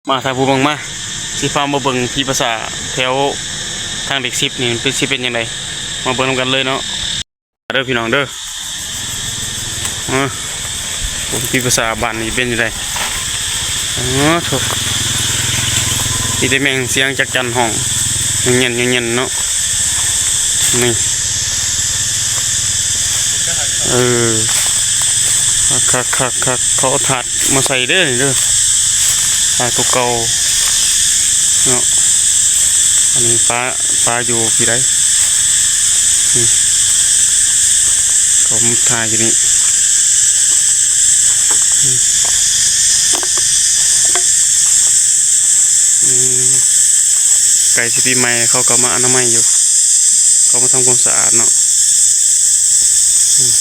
ມາ ຖ້າຜູ້ເບິ່ງມາ ຊິພາມາເບິ່ງຜີປາສາດແຖວທາງເລກສິບນີ້ ເປັນ ຊິເປັນຈັ່ງໃດ ມາເບິ່ງນຳກັນເລີຍເນາະ ເດີພີ່ນ້ອງເດີ. ເອີ ເບິ່ງຜີປາສາດບ້ານນີ້ເປັນຈັ່ງໃດ. ອໍ ໂທ້ ມີແຕ່ແມ່ງສຽງຈັກຈັ່ນຮ້ອງ ແຍ່ນໆໆເນາະ. ນີ້ ເອີ ຄັກໆໆໆ ເຂົາເອົາຖາດມາໃສ່ເດີນີ້ເດີ ຖາດເກົ່າໆເນາະ. ອັນນີ້ປາ ປາຢູ່ພີ້ໃດ໋ ນີ້ ເຂົາມາຖ່າຍຢູ່ນີ້. ອືມ ໃກ້ຊິປີໃໝ່ ເຂົາກໍມາອະນາໄມຢູ່ ເຂົາມາທຳຄວາມສະອາດເນາະ. ອືມ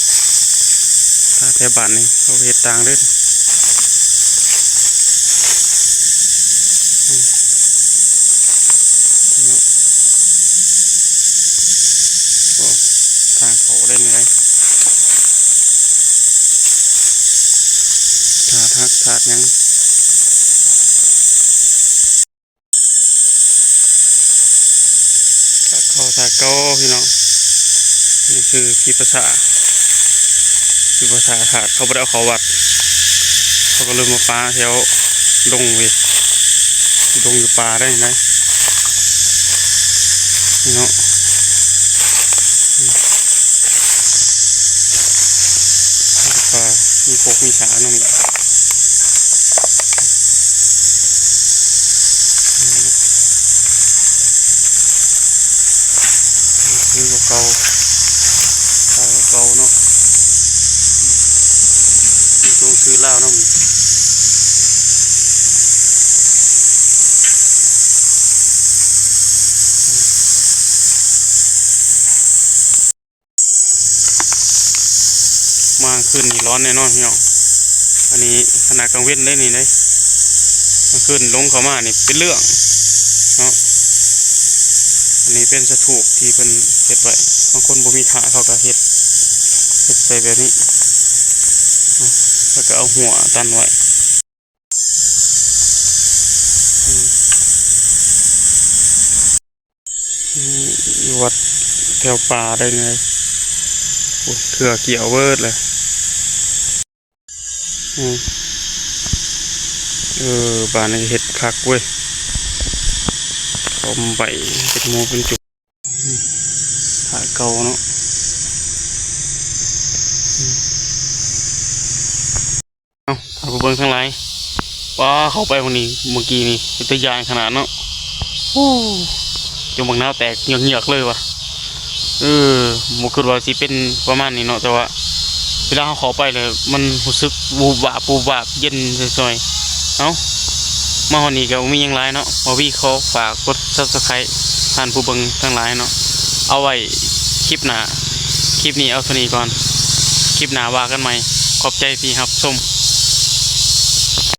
ຖ້າແຖວບ້ານນີ້ເຂົາເຮັດຕ່າງເດີ ອືມ ເນາະ. ໂອ້ ທາງເຂົ້າໄດ້ນີ້ໄດ໋ ຖາດຮັກຖາດຫຍັງ ຖາດເກົ່າຖາດເກົ່າພີ່ນ້ອງ. ນີ້ຄືຜີປາສາດ ຜີປາສາດ ຖ້າເຂົາບໍ່ໄດ້ເອົາເຂົ້າວັດ ເຂົາກໍເລີຍມາປາແຖວດົງເວີຍ ຢູ່ດົງຢູ່ປ່າໄດ້ນະ ນີ້ເນາະ. ອືມ ປ່າ ມີຄົກມີສາເນາະ. ຄືເກົ່າ ເກົ່າເນາະ ມີຕົວໜັງສືລາວນຳ. ມາຄືນນີ້ຮ້ອນແນ່ນອນພີ່ນ້ອງ. ອັນນີ້ຂະໜາດກາງເວັນເດ້ນີ້ເດ້ ກາງຄືນຫຼົງເຂົ້າມານີ້ເປັນເລື່ອງເນາະ. ອັນນີ້ເປັນສະຖູບທີ່ເພິ່ນເຮັດໄວ້ ບາງຄົນບໍ່ມີຖາດເຂົາກໍເຮັດ ເຮັດໃສ່ແບບນີ້ເນາະ ແລ້ວກໍເອົາຮົ້ວຕັນໄວ້. ອືມ ຢູ່ວັດແຖວປ່າໄດ້ນີ້ ໂອ້ ເຄືອກ່ຽວເບີດເລີຍ. ອືມ ເອີ ບ້ານນີ້ເຮັດຄັກເວີຍ ຄອມໄປເປັນໝູ່ເປັນຈຸກ. ອືມ ຖ້າເກົ່າເນາະ. ອືມ ເອົ້າ ທ່ານຜູ້ເບິ່ງທັງຫຼາຍ ປ້າ ເຂົ້າໄປໝ່ອງນີ້ ເມື່ອກີ້ນີ້ເປັນຕາຢ້ານຂະໜາດເນາະ. ໂອ້ ຈົນບັກນາວແຕກເຫງືອກໆເລີຍວ່າ. ເອີ ບໍ່ຄິດວ່າຊິເປັນປະມານນີ້ເນາະ ແຕ່ວ່າເວລາເຮົາເຂົ້າໄປແລ້ວ ມັນຮູ້ສຶກວູບວາບ ວູບວາບ ເຢັນຊ່ອຍໆ. ເອົ້າ ມາຮອດນີ້ກໍບໍ່ມີຫຍັງຫຼາຍເນາະ ບ່າວວີຂໍຝາກກົດ Subscribe ທ່ານຜູ້ເບິ່ງທັງຫຼາຍເນາະ. ເອົາໄວ້ຄລິບໜ້າ ຄລິບນີ້ເອົາເທົ່ານີ້ກ່ອນ ຄລິບໜ້າວ່າກັນໃໝ່. ຂອບໃຈທີ່ຮັບຊົມ.